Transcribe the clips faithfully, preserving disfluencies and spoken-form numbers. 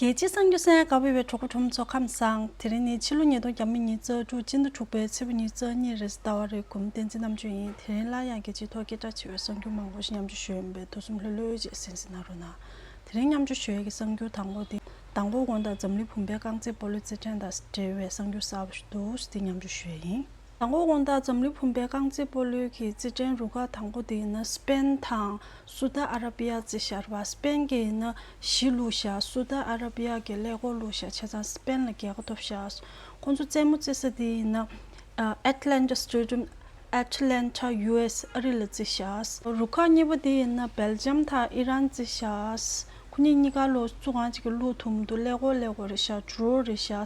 རྒྱལ་སྤྱིའི་གསར་འགྱུར་གསན་གནང་གནང་བའི་གྲོགས་པོ་གྲོགས་མོ་ཚོ་ཁམས་བཟང་། དེ་རིང་ནི་ཕྱི་ལོ་ཉིས་སྟོང་ཉི་ཤུ་རྩ་དྲུག་སྤྱི་ཟླ་དྲུག་པའི་ཚེས་པ་ཉི་ཤུ་རྩ་གཉིས་རེད། ཟླ་བ་རེའི་གོང་བསྟན་འཛིན་རྣམ་དཔྱོད་ཡིན། དེ་རིང་སླར་ཡང་རྒྱལ་སྤྱིའི་ཐོག་སྐད་གྲགས་ཆེ་བའི་གསར་འགྱུར་མང་པོ་ཞིག་མཉམ་སྤྱོད་ཞུ་ཡས་ཡིན་པས། ཐུགས་སེམས་ལྷོད་ལྷོད་བྱས་གསན་གཟིགས་གནང་རོགས་གནང་། དེ་རིང་མཉམ་སྤྱོད་ཞུ་ཡས་ཀྱི་གསར་འགྱུར་དང་པོ་དེ། མདང་དགོང་དགོང་དག་འཛམ་གླིང་བུམ་པའི་རྐང་རྩེད་སྤོ་ལོའི་རྩེད་འགྲན་དང་འབྲེལ་བའི་གསར་འགྱུར་གསར་པ་ཞིག་འདུག་དེ་མཉམ་སྤྱོད་ཞུ་ཡས་ཡིན། མདང་དགོང་དགོང་དག་འཛམ་གླིང་བུམ་པའི་རྐང་རྩེད་སྤོ་ལོའི་གི་རྩེད་འགྲན་རུ་ཁག་དང་པོ་དེ་ཡིན་ན་སི་པེན་དང་སུ་ད་ཨ་ར་པི་ཡ་རྩེས་བཞག་རེད་པ། སི་པེན་གྱིས་ཡིན་ན་བཞི་བླུགས་བཞག་སུ་ད་ཨ་ར་པི་ཡ་གིས་ཀླད་ཀོར་བླུགས་བཞག་བྱས་ཙང་སི་པེན་ལ་རྒྱལ་ཁ་ཐོབ་བཞག་ཁོང་ཚོ་རྩེད་མོ་རྩེ་ས་དེ་ཡིན་ན་ཨ་ཨེ་ཊ་ལན་ཊ་སི་ཊེ་ཌི་ཡམ། ཨེ་ཊ་ལན་ཊ་ཡུ་ཨེས་ཨ་རི་ལ་རྩེས་བཞག་རུ་ཁག་གཉིས་པ་དེ་ཡིན་ན་སྦེལ་ཇམ་དང་ཨི་རན་རྩེས་བཞག་ཁོ་གཉིས་གཉིས་ཀ་ལོ་སུ་གང་ཅིག་གིས་བླུགས་ཐུབ་མི་འདུག་ཀླད་ཀོར་ཀླད་ཀོར་རེད་བཞག་ཌོ་རོ་རེད་བཞག་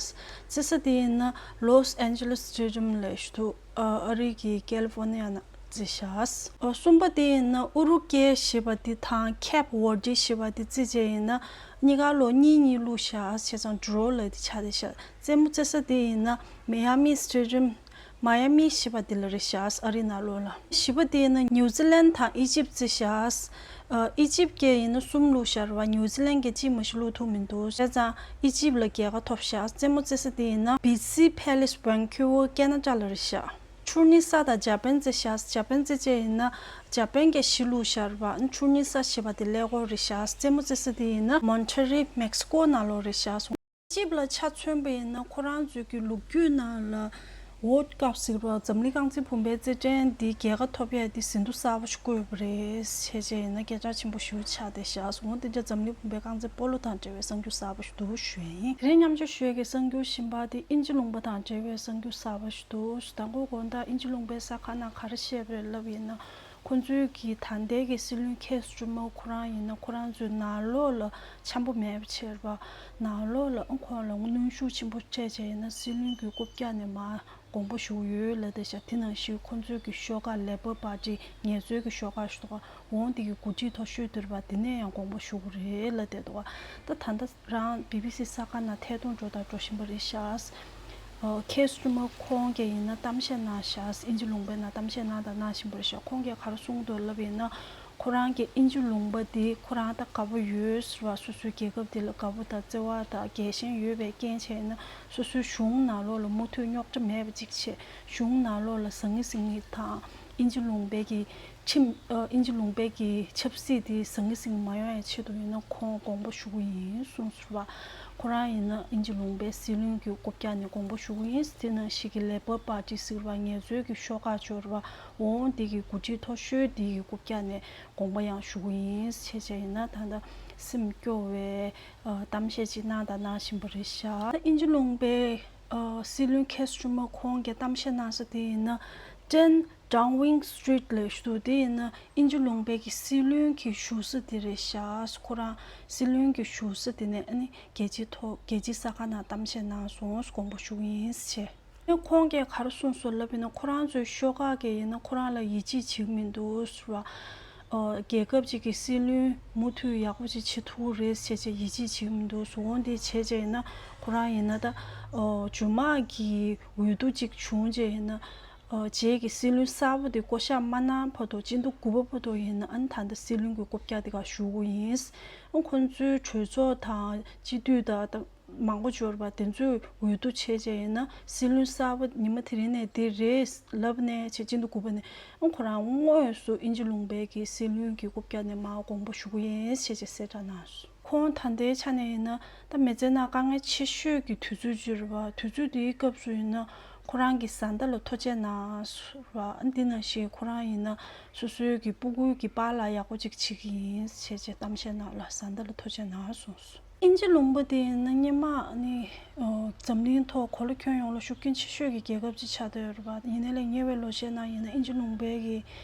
རྩེ་ས་དེ་ཡིན་ན་ལོས་ཨན་ཇེ་ལེས་སི་ཊེ་ཌི་ཡམ་ལབ་ཀྱི་འདུག་ཨ་ཨ་རི་གི་ཀལ་ལི་ཧྥོར་ནི་ཡ་ནང་རྩེས་བཞག་གསུམ་པ་དེ་ཡིན་ན་ཨུ་རུ་ཀེ་ཞེས་པ་དེ་དང་ཁེབ་ཝར་ཌི་ཞེས་པ་དེ་རྩེས་བྱས་ཡིན་ན་གཉིས་ཀ་ལོ་གཉིས་གཉིས་བླུགས་བཞག་བྱས་ཙང་ཌོ་རོ་ལབ་དེ་ཆགས་བསྡད་བཞག་རྩེད་མོ་རྩེ་ས་དེ་ཡིན་ན་མི་ཡ་མི་སི་ཊེ་ཌི་ཡམ། མ་ཡ་མི་ཞེས་པ་དེ་ལ་རེད་བཞག་ཨ་རི་ནང་ལོགས་ལ། བཞི་པ་དེ་ཡིན་ན་ནིའུ་ཛི་ལན་དང་ཨི་ཇིབ་རྩེས་བཞག་ཨ་ཨི་ཇིབ་ཀྱིས་ཡིན་ན་གསུམ་བླུགས་བཞག་རེད་པ། ནིའུ་ཛི་ལན་གྱིས་གཅིག་མ་གཏོགས་བླུགས་ཐུབ་མི་འདུག་བྱས་ཙང་ཨི་ཇིབ་ལ་རྒྱལ་ཁ་ཐོབ་བཞག་རྩེད་མོ་རྩེ་ས་དེ་ཡིན་ན་བི་སི་པེ་ལེ་སི་ཝན་ཁུ་ཝར་ཁེ་ན་ཌ་ལ་རེད་བཞག་ཆུ་ནི་ས་དང་ཇ་པན་རྩེས་བཞག་ཇ་པན་རྩེ་བྱས་ཡིན་ན་ཇ་པན་གྱིས་བཞི་བླུགས་བཞག་རེད་པ། ཆུ་ནི་ས་ཞེས་པ་དེ་ཀླད་ཀོར་རེད་བཞག་རྩེད་མོ་རྩེ་ས་དེ་ཡིན་ན་མོན་ཊ་རི་མེག་སི་ཀོ་ནང་ལོགས་རེད་བཞག་སོང་། ཨི་ཇིབ་ལ་ཆ་མཚོན་པ་ཡིན་ན་ཁོ་རང་ཚོའི་གི་ལོ་རྒྱུས་ནང་ལ་ཝོར་ལྡ་ཀབ་ཟེར་བ་འཛམ་གླིང་རྐང་རྩེད་བུམ་པའི་རྩེད་འགྲན་འདི་རྒྱལ་ཁ་ཐོབ་ཡ་འདི་ཟིན་ཐོ་གསར་པ་ཞིག་བཀོད་པ་རེད། བྱས་བྱས་ཡིན་ན་སྐད་གྲགས་ཆེན་པོ་ཞིག་ཆགས་བསྡད་བཞག་སོང་། འོ་དེ་འདྲ་འཛམ་གླིང་བུམ་པའི་རྐང་རྩེད་སྤོ་ལོ་དང་འབྲེལ་བའི་གསར་འགྱུར་གསར་པ་ཞིག་འདུག་ཞུ་ཡ་ཡིན། དེ་རིང་མཉམ་སྤྱོད་ཞུ་ཡ་གི་གསར་འགྱུར་གཞན་པ་དེ་ཨིན་ཇི་ལུང་པ་དང་འབྲེལ་བའི་གསར་འགྱུར་གསར་པ་ཞིག་འདུག་དང་པོ་དགོང་དག་ཨིན་ཇི་ལུང་པའི་གསར་ཁང་ནང་ག་རེ་བཤད་པ་རེད་ལབ་ཡིན་ན། ཁོང་ཚོའི་གི་ད་ལྟའི་གི་སྲིད་བློན་ཁེར་སི་ཊི་མར་ཁོ་རང་ཡིན་ན་ཁོ་རང་ཚོའི་ནང་ལོགས་ལ་འཆམ་པོ་མེད་པ་བྱས་པ། ནང་ལོགས་ལ་ཁོང་ལ་གནོན་ཤུགས་ཆེན་པོ་སྤྲད་བྱས་ཡིན་ན་སྲིད་བློན་གྱི་རྐུབ་བཀྱག་ནས་མར་དགོངས་པ་ཞུ་གི་ཡོད་ལབ་བསྡད་ཤག་དེ་ནང་བཞིན་ཁོང་ཚོའི་གི་ཤོག་ཁག་ལེ་པར་པར་ཊི་ངལ་རྩོལ་གྱི་ཤོག་ཁག་ཞིག་འདུག་ག་འོང་དེ་གི་འགོ་ཁྲིད་ཐོག་ཤོས་བསྡུར་བ་དེ་ནས་ཡང་དགོངས་པ་ཞུ་གི་རེད་ལབ་བསྡད་འདུག་ག་ད་ད་ལྟ། རང་བི་བི་སི་གསར་ཁང་ནང་ཐད་གཏོང་འགྲོ་དང་འགྲོ་བཞིན་པ་རེད་ཤག་ཨ་ཁེར་སི་ཊི་མར་ཁོང་གིས་ཡིན་ན་གཏམ་བཤད་གནང་ཤག་ཨིན་ཇི་ལུང་པའི་ནང་གཏམ་བཤད་གནང་དང་གནང་བཞིན་པ་རེད་ཤག་ཁོང་གིས་ག་རེ་གསུངས་འདུག་ལབ་ཡིན་ན། ཁོ་རང་གིས་ཨིན་ཇི་ལུང་པ་འདི་ཁོ་རང་ད་དགའ་པོ་ཡོད་ཟེར་བ། སོ་སོའི་རྒྱལ་ཁབ་འདི་ལ་དགའ་པོ་དང་བརྩེ་བ་དང་རྒྱལ་ཞེན་ཡོད་པའི་རྐྱེན་བྱས་ན་སོ་སོའི་གཞུང་ནང་ལོགས་ལ་མུ་མཐུད་རྙོག་དྲ་མེད་པ་ཅིག་བྱས། གཞུང་ནང་ལོགས་ལ་ཟང་ངེ་ཟིང་ངེ་དང་ཨིན་ཇི་ལུང་པའི་གི་ཁྲིམས་ཨ་ཨིན་ཇི་ལུང་པའི་གི་ཆབ་སྲིད་དེ་ཟང་ངེ་ཟིང་ངེ་མ་ཡོང་ཡའི་ཆེད་དུ་ཡིན་ན་ཁོང་དགོངས་པ་ཞུ་གི་ཡིན་གསུངས་སོང་བ། ཁོ་རང་ཡིན་ན་ཨིན་ཇི་ལུང་པའི་སྲིད་བློན་གྱི་རྐུབ་བཀྱག་ནས་དགོངས་པ་ཞུ་གི་ཡིན། དེ་ནང་བཞིན་གྱི་ལེ་པར་པར་ཊི་ཟེར་བ་ངལ་རྩོལ་གྱི་ཤོག་ཁག་འབྱོར་བ་འོང་དེ་གི་འགོ་ཁྲིད་མཐོ་ཤོས་དེ་གི་རྐུབ་བཀྱག་ནས་དགོངས་པ་ཡང་ཞུ་གི་ཡིན། བྱས་བྱས་ཡིན་ན་ད་ལྟ་སེམས་སྐྱོ་བའི་ཨ་གཏམ་བཤད་ཅིག་གནང་དང་གནང་བཞིན་པ་རེད་ཤག་ཨིན་ཇི་ལུང་པའི་ཨ་སྲིད་བློན་ཁེར་སི་ཊི་མར་ཁོང་གིས་གཏམ་བཤད་གནང་ས་དེ་ཡིན་ན་ཊེན། ཌའོ་ཝིང་སི་ཊི་རིཊ་ལབ་ཀྱི་འདུག་དེ་ཡིན་ན་ཨིན་ཇི་ལུང་པའི་གི་སྲིད་བློན་གྱི་བཞུགས་ས་དེ་རེད་ཤག་ཁོ་རང་སྲིད་བློན་གྱི་བཞུགས་ས་དེ་ནས་ཨ་ནི་རྒྱལ་སྤྱིའི་ཐོག་རྒྱལ་སྤྱིའི་གསར་ཁང་ནང་གཏམ་བཤད་གནང་སོང་། དགོངས་པ་ཞུ་གི་ཡིན་ཟེར་བྱས། ཨ་ནི་ཁོང་གིས་ག་རེ་གསུངས་སོང་ལབ་ཡིན་ན་ཁོ་རང་ཚོའི་ཤོག་ཁག་གིས་ཡིན་ན་ཁོ་རང་ལ་ཡིད་ཆེས་བྱེད་ཀྱི་མི་འདུག་ཟེར་བ། ཨོ་རྒྱལ་ཁབ་ཅིག་གི་སྲིད་བློན་མུ་མཐུད་ཡག་པོ་ཅིག་བྱེད་ཐུབ་ཀྱི་རེད་ཟེར་བྱས་ཡིད་ཆེས་བྱེད་ཀྱི་མི་འདུག་ཟེར། འོ་འདི་བྱས་བྱས་ཡིན་ན་ཁོ་རང་ཡིན་ན་ད་ཨོ་ཇོ་མང་གི་འོས་བསྡུ་ཅིག་བྱུང་བྱས་ཡིན་ན། ཨ་རྗེས་ཀྱི་སྲིད་བློན་གསར་པ་དེ་བསྐོ་གཞག་མ་གནང་བར་དུ་སྤྱི་ཟླ་དགུ་པ་བར་དུ་ཡིན་ན་ཨ་ནི་ད་ལྟ་སྲིད་བློན་གྱི་རྐུབ་བཀྱག་དེ་ག་བཞུགས་ཀྱི་ཡིན། ཨ་ཁོང་ཚོའི་གྲོས་ཚོགས་དང་སྤྱི་འཐུས་དང་ད་མང་པོ་འབྱོར་བ་དེ་ཚོས་འོས་བསྡུ་བྱས་བྱས་ཡིན་ན་སྲིད་བློན་གསར་པ་ཉི་མ་དེ་རིང་ནས་དེ་རེད་ལབ་ནས་བྱས་སྤྱི་ཟླ་དགུ་པ་ནས་ཨ་ཁོ་རང་དངོས་སུ་ཨིན་ཇི་ལུང་པའི་གི་སྲིད་བློན་གྱི་རྐུབ་བཀྱག་ནས་མར་དགོངས་པ་ཞུ་གི་ཡིན་ཞེས་བྱས་གསལ་བསྒྲགས་གནང་སོང་། ཁོང་ད་ལྟའི་ཆ་ནས་ཡིན་ན་ད་མི་ཚེ་ནང་དཀའ་ངལ་ཆེ་ཤོས་ཀྱི་དུས་ཚོད་ཅིག་རེད་པ། དུས་ཚོད་དེའི་སྐབས་སུ་ཡིན་ན་ཁོ་རང་གི་བཟའ་ཟླ་ལ་ཐུགས་རྗེ་གནང་ཟེར་བ། འདི་ནང་བཞིན་ཁོ་རང་ཡིན་ན་སོ་སོའི་གི་སྤུ་གུའི་གི་པཱ་ལགས་ཡག་པོ་ཅིག་བྱེད་ཀྱི་ཡིན་ཞེས་བྱས་གཏམ་བཤད་གནང་ལ་བཟའ་ཟླ་ལ་ཐུགས་རྗེ་གནང་གསུངས་སོང་། ཨིན་ཇི་ལུང་པ་དེ་ཡིན་ན་སྔོན་མ་ནི་འཛམ་གླིང་ཐོག་གོ་ལ་ཁྱོན་ཡོངས་ལ་ཤུགས་རྐྱེན་ཆེ་ཤོས་ཀྱི་རྒྱལ་ཁབ་ཅིག་ཆགས་བསྡད་ཡོད་རེད་པ། ཡིན་ནའི་ལས་ཉེ་བའི་ལོ་ཤས་ནང་ཡིན་ན་ཨིན་ཇི་ལུང་པའི་གི་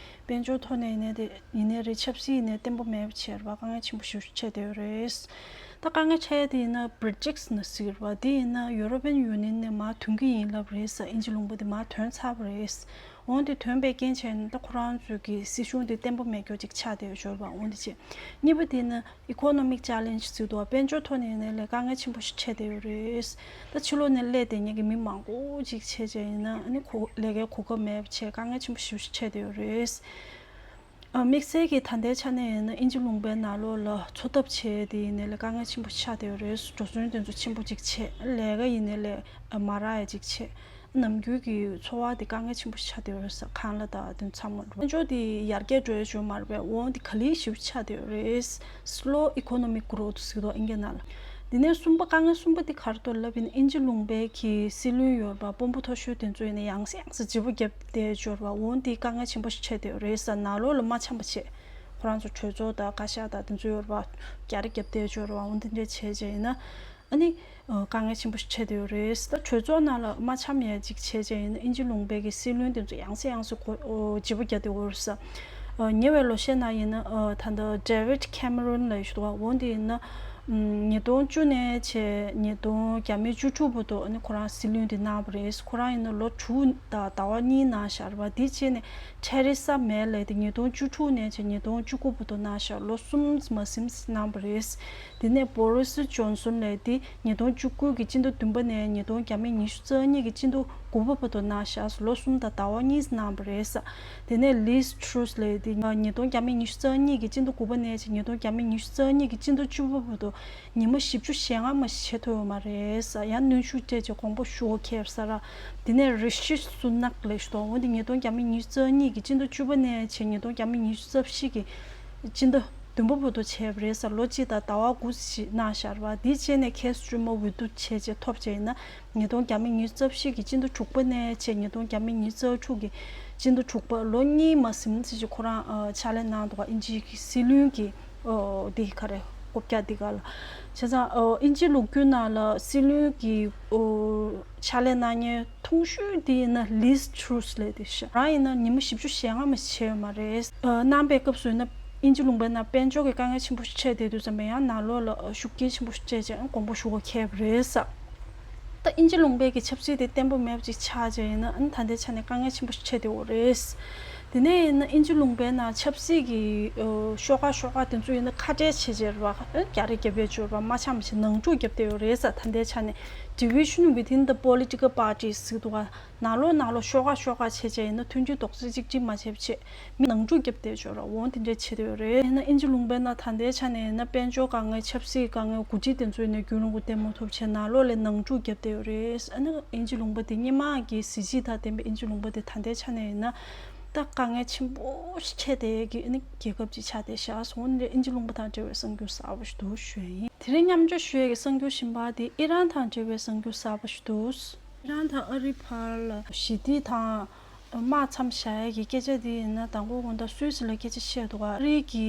དཔལ་འབྱོར་ཐོག་ནས་ཡིན་ནའི་དེ་ཡིན་ནའི་རེད། ཆབ་སྲིད་ཡིན་ནའི་བརྟན་པོ་མེད་པ་བྱས་རེད་པ། དཀའ་ངལ་ཆེན་པོ་ཞིག་འཕྲད་བསྡད་ཡོད་རེད། ད་དཀའ་ངལ་འཕྲད་ཡ་དེ་ཡིན་ན་བྷི་རིག་སི་ནང་ཟེར་བ་དེ་ཡིན་ན་ཡུ་རོ་པན་ཡུ་ནི་ཡན་ནས་མར་ཐོན་གྱི་ཡིན་ལབ་རེད་ཟེར། ཨིན་ཇི་ལུང་པ་དེ་མར་ཐོན་ཚར་བ་རེད། འོན་ཏེ་ཐོན་པའི་རྐྱེན་བྱས་ནས་ད་ཁོ་རང་ཚོའི་གི་སྲིད་གཞུང་དེ་བརྟན་པོ་མེད་རྒྱུ་ཅིག་ཆགས་བསྡད་ཡོད་ཞོར་བ། འོན་ཏེ་བྱས་གཉིས་པ་དེ་ནི་ཨི་ཀོ་ནོ་མིག་ཅེ་ལེན་ཇི་ཟེར་འདུག་དཔལ་འབྱོར་ཐོག་ནས་ཡིན་ནའི་ལས་དཀའ་ངལ་ཆེན་པོ་ཞིག་འཕྲད་བསྡད་ཡོད་རེད། ད་ཕྱི་ལོགས་ནས་སླེབས་བསྡད་མཁན་གྱི་མི་མང་པོ་ཅིག་བྱས་བྱས་ཡིན་ན་ཨ་ནི་གོ་ལས་ཀའི་གོ་སྐབས་མེད་པ་བྱས་དཀའ་ངལ་ཆེན་པོ་ཞིག་འཕྲད་བསྡད་ཡོད་རེད། ཨ། དམིགས་བསལ་གྱི་ད་ལྟའི་ཆ་ནས་ཡིན་ན་དབྱིན་ཇི་ལུང་པའི་ནང་ལོགས་ལ་འཚོ་ཐབས་བྱས་དེ་ཡིན་ནའི་ལས་དཀའ་ངལ་ཆེན་པོ་ཆགས་བསྡད་ཡོད་རེད། འགྲོ་སོང་དེ་ཚོ་ཆེན་པོ་ཅིག་ཆད། ལས་ཀ་ཡིན་ནའི་ལས་མ་རག་ཡ་ཅིག་ཆད། ནམ་རྒྱུན་གྱི་འཚོ་བ་དེ་དཀའ་ངལ་ཆེན་པོ་ཆགས་བསྡད་ཡོད་རེད་ཟེར། ཁང་གླ་དང་དེ་ཚང་མ་འགྲོ། དཔལ་འབྱོར་དེ་ཡར་རྒྱས་འགྲོ་ཡ་ཅིག་མ་རེད་པས། འོ་དེ་ག་ལེ་ཞེ་པོ་ཆགས་བསྡད་ཡོད་རེད། Slow economic growth ཟེར་གྱི་འདུག་ཨིན་སྐད་ནང་ལ། དེ་ནས་གསུམ་པ། དཀའ་ངལ་གསུམ་པ་དེ་ག་རེ་འདུག་ལབ་ཡིན་ན། དབྱིན་ཇི་ལུང་པའི་གི་སྲིད་བློན་ཡོད་རེད་པ། དཔོན་པོ་མཐོ་ཤོས་དེ་ཚོ་ཡིན་ན་ཡང་སེ་ཡང་སེ་བརྗེ་པོ་བརྒྱབ་བསྡད་ཡོད་རེད་པ། འོ་དེ་དཀའ་ངལ་ཆེན་པོ་ཞིག་ཆགས་བསྡད་ཡོད་རེད་ཟེར། ནང་ལོགས་ལ་མ་འཆམ་པ་བྱས། ཁོ་རང་ཚོ་གྲོས་ཚོགས་དང་བཀའ་ཤག་དང་དེ་ཚོ་ཡོད་རེད་པ། རྒྱ་རེ་བརྒྱབ་བསྡད་ཡོད་རེད་པ། འོ་དེ་འདྲ་བྱས་བྱས་ཡིན་ན། ཨ་ནི། ཨ། དཀའ་ངལ་ཆེན་པོ་ཞིག་ཆགས་བསྡད་ཡོད་རེད། ད་གྲོས་ཚོགས་ནང་ལ་མ་འཆམ་ཡ་ཅིག་བྱས་བྱས་ཡིན་ན། དབྱིན་ཇི་ལུང་པའི་གི་སྲིད་བློན་དེ་ཚོ་ཡང་སེ་ཡང་སེ་གོ། ཨོ། བརྗེ་པོ་བརྒྱབ་བསྡད་ཡོད་རེད་ཟེར། ཨ། ཉེ་བའི་ལོ་ཤས་ནང་ཡིན་ན། ཨ། ད་ལྟ་David Cameron ལབ་ཡ་ཞིག་འདུག་པ། འོ་དེ་ཡིན་ན། ཉིས་སྟོང་བཅུ་ནས་བྱས་ཉིས་སྟོང་བརྒྱ་མེད་བཅུ་དྲུག་བར་དུ། ཨ་ནི་ཁོ་རང་སྲིད་བློན་དེ་གནང་བ་རེད། ཁོ་རང་ཡིན་ན་ལོ་དྲུག་དང་ཟླ་བ་གཉིས་གནང་བཞག་རེད་པ། དེ་རྗེས་ནས་Theresa May ལབ་དེ་ཉིས་སྟོང་བཅུ་དྲུག་ནས་བྱས་ཉིས་སྟོང་བཅུ་དགུ་བར་དུ་གནང་བཞག་ལོ་གསུམ་མ་ཟིན་གནང་བ་རེད། དེ་ནས་Boris Johnson ལབ་དེ་ཉིས་སྟོང་བཅུ་དགུ་གི་སྤྱི་ཟླ་བདུན་པ་ནས་ཉིས་སྟོང་བརྒྱ་མེད་ཉི་ཤུ་རྩ་གཉིས་ཀྱི་སྤྱི་ཟླ་དགུ་པ་བར་དུ་གནང་བཞག་ལོ་གསུམ་དང་ཟླ་བ་གཉིས་གནང་བ་རེད། དེ་ནས་Liz Truss ལབ་དེ་ཉིས་སྟོང་བརྒྱ་མེད་ཉི་ཤུ་རྩ་གཉིས་ཀྱི་སྤྱི་ཟླ་དགུ་པ་ནས་བྱས་ཉིས་སྟོང་བརྒྱ་མེད་ཉི་ཤུ་རྩ་གཉིས་ཀྱི་སྤྱི་ཟླ་བཅུ་པ་བར་དུ། ཉི་མ་བཞི་བཅུ་ཞེ་ལྔ་མ་ཞིག་བྱེད་ཐུབ་ཡོད་མ་རེད་ཟེར། ཡང་གནོན་ཤུགས་སྤྲད་བྱས་དགོངས་པ་ཞུ་བ་ཁེལ་ཟེར། དེ་ནས་Rishi Sunak ལབ་ཞིག་འདུག་འོ་དེ་ཉིས་སྟོང་བརྒྱ་མེད་ཉི་ཤུ་རྩ་གཉིས་ཀྱི་སྤྱི་ཟླ་བཅུ་པ་ནས་བྱས་ཉིས་སྟོང་བརྒྱ་མེད་ཉི་ཤུ་རྩ་བཞི་གི་སྤྱི་ཟླ་བདུན་པ་བར་དུ་བྱས་པ་རེད་ཟེར། ལོ་གཅིག་དང་ཟླ་བ་དགུ་ཞིག་གནང་བཞག་རེད་པ། དེའི་རྗེས་ནས་Keir Starmer འོས་བསྡུ་བྱས་བྱས་ཐོབ་བྱས་ཡིན་ན། ཉིས་སྟོང་བརྒྱ་མེད་ཉི་ཤུ་རྩ་བཞི་གི་སྤྱི་ཟླ་དྲུག་པ་ནས་བྱས་ཉིས་སྟོང་བརྒྱ་མེད་ཉི་ཤུ་རྩ་དྲུག་གི་སྤྱི་ཟླ་དྲུག་པ། ལོ་གཉིས་མ་ཟིན་ཙམ་ཞིག་ཁོ་རང་ཨ་ཕྱག་ལས་གནང་འདུག་ག་ཨིན་ཇི་གི་སྲིད་བློན་གྱི། ཨོ། འདི་ག་རེ། རྐུབ་བཀྱག་འདི་ག་ལ། བྱས་ཙང་ཨོ་ཨིན་ཇི་ལོ་རྒྱུས་ནང་ལ་སྲིད་བློན་གྱི་ཨོ་ཕྱག་ལས་གནང་མཁན་ཐུང་ཤོས་འདི་ཡིན་ན་Liz Truss ལབ་དེ་ཤག་རང་ཡིན་ན་ཉི་མ་བཞི་བཅུ་ཞེ་ལྔ་མ་ཞིག་བྱས་ཡོད་མ་རེད། ཨ། གནང་པའི་སྐབས་སུ་ཡིན་ན་དབྱིན་ཇི་ལུང་པའི་ནང་དཔལ་འབྱོར་གྱི་དཀའ་ངལ་ཆེན་པོ་ཞིག་འཕྲད་བསྡད་དུས་ཙམ་པ་ཡང་ནང་ལོགས་ལ་ཤུགས་རྐྱེན་ཆེན་པོ་ཞིག་སྤྲད་བྱས་དགོངས་པ་ཞུ་བ་ཁེལ་བ་རེད་ཟེར། ད་དབྱིན་ཇི་ལུང་པའི་གི་ཆབ་སྲིད་དེ་བརྟན་པོ་མེད་པ་ཅིག་ཆགས་བྱས་ཡིན་ན། ཨ་ནི་ད་ལྟའི་ཆ་ནས་དཀའ་ངལ་ཆེན་པོ་ཞིག་འཕྲད་བསྡད་ཡོད་རེད། དེ་ནས་ཡིན་ན་དབྱིན་ཇི་ལུང་པའི་ནང་ཆབ་སྲིད་ཀྱི་ཨོ་ཤོག་ཁག་ཤོག་ཁག་དེ་ཚོ་ཡིན་ན་ཁ་བྲལ་བྱས་བྱས་རེད་པ། རྒྱ་རེ་རྒྱབ་ཡས་ཅིག་ཡོད་རེད་པ། མ་འཆམ་བྱས་ནང་འཁྲུག་བརྒྱབ་བསྡད་ཡོད་རེད་ཟེར། ད་ལྟའི་ཆ་ནས་Division within the political parties ཟེར་འདུག་ག་ནང་ལོགས་ནང་ལོགས་ཤོག་ཁག་ཤོག་ཁག་བྱས་བྱས་ཡིན་ན་མཐུན་སྒྲིལ་རྡོག་རྩ་གཅིག་སྒྲིལ་མ་བྱས་བྱས་མི་ནང་འཁྲུག་བརྒྱབ་བསྡད་ཡོད་རེད། འོ་དེ་འདྲས་བྱས་བསྡད་ཡོད་རེད། ཡིན་ན་དབྱིན་ཇི་ལུང་པའི་ནང་ད་ལྟའི་ཆ་ནས་ཡིན་ན་དཔལ་འབྱོར་དཀའ་ངལ་ཆབ་སྲིད་དཀའ་ངལ་འགོ་ཁྲིད་དེ་ཚོ་ཡིན་ན་རྒྱུན་རིང་པོ་བསྡད་མ་ཐུབ་བྱས་ནང་ལོགས་ལ་ནང་འཁྲུག་བརྒྱབ་བསྡད་ཡོད་རེད། ཨ་ནི་དབྱིན་ཇི་ལུང་པ་དེ་སྔོན་མ་གི་གཟི་བརྗིད་དང་ལྡན་པའི་དབྱིན་ཇི་ལུང་པ་དེ་ད་ལྟའི་ཆ་ནས་ཡིན་ན་ད་དཀའ་ངལ་ཆེན་པོ་ཞིག་འཕྲད་བསྡད་ཡས་ཀྱི་ཨ་ནི་རྒྱལ་ཁབ་ཅིག་ཆགས་བསྡད་ཤག་སོང་ནས་དབྱིན་ཇི་ལུང་པ་དང་འབྲེལ་བའི་གསར་འགྱུར་གསར་པ་ཞིག་འདུག་ཞུ་ཡ་ཡིན། དེ་རིང་མཉམ་སྤྱོད་ཞུ་ཡས་ཀྱི་གསར་འགྱུར་གཞན་པ་དེ་ཨི་རན་དང་འབྲེལ་བའི་གསར་འགྱུར་གསར་པ་ཞིག་འདུག་ཨི་རན་དང་ཨ་རི་བར་ལ་ཞི་བདེ་དང་དམག་མཚམས་བཞག་ཡས་ཀྱི་སྐད་ཆ་དེ་ཡིན་ན་མདང་དགོང་དགོང་དག་སུད་སི་ལ་སྐད་ཆ་བཤད་འདུག་ཨ་རི་གི་